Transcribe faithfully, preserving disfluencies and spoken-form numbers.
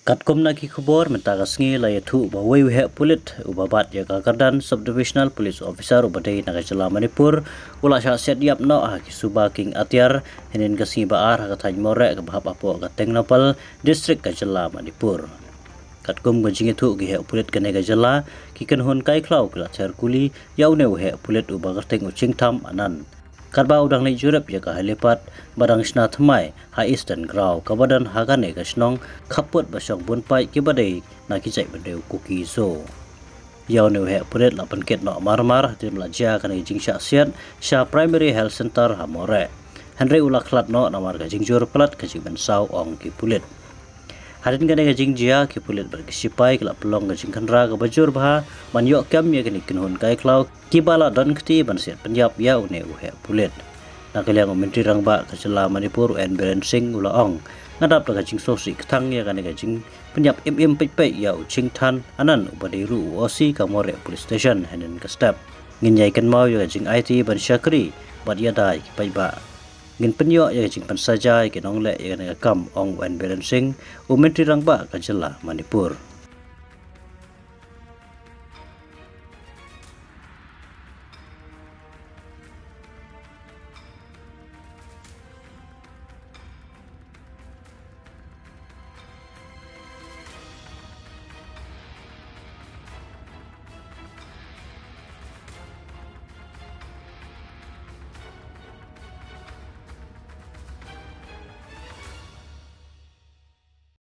Katkum na ki khubor mynta ka sngi la ïathuh ba uwei u heh pulit uba bat ïa ka kyrdan Sub-Divisional Police Officer uba dei na ka jylla Manipur u la shah siat ïap noh ha ki suba kieng atiar hynnin ka sngi ba ar ha ka thaiñ Moreh kaba hap hapoh ka Tengnoupal, District ka jylla Manipur. Katkum ka jingïathuh ki heh pulit kane ka jylla, ki kynhun kai khlaw ki la ther kuli ïa une u heh pulit uba kyrteng u Chingtham Anand, katba u dang leit jurip ïa ka helipad ba dang shna thymmai ha Eastern Ground kaba don ha kane ka shnong khappud ba shong bun paid kiba dei na ki jaitbynriew Kuki Zo. Ïa une u heh pulit la pynkit noh marmar hadien ba la jia kane ka jingshah siat sha Primary Health Centre ha Moreh. Hynrei u la khlad noh namar ka jingjur palat ka jingmynsaw, ong ki pulit. Hadien kane ka jingjia, ki pulit bad ki sipai ki la pynlong ka jingkhynra kaba jur bha ban ïoh kem ïa kine ki kynhun kai khlaw kiba la don kti ban siat pynïap ïa une u heh pulit. Na ka liang u Myntri Rangbah ka jylla Manipur u N Biren Singh u la ong, nga dap da ka jingsngewsih kthang ïa kane ka jingpynïap im im peit peit ïa u Chingtham Anand uba dei ruh u O C ka Moreh Police Station hynnin ka step. Ngin ïai kynmaw ïa ka jingaiti ban shakri bad ïada ïa ki paidbah. Ngin pynïoh ïa ka jingpynsaja ïa ki nongleh ïa kane ka kam, ong u N Biren Singh, u Myntri Rangbah ka jylla Manipur.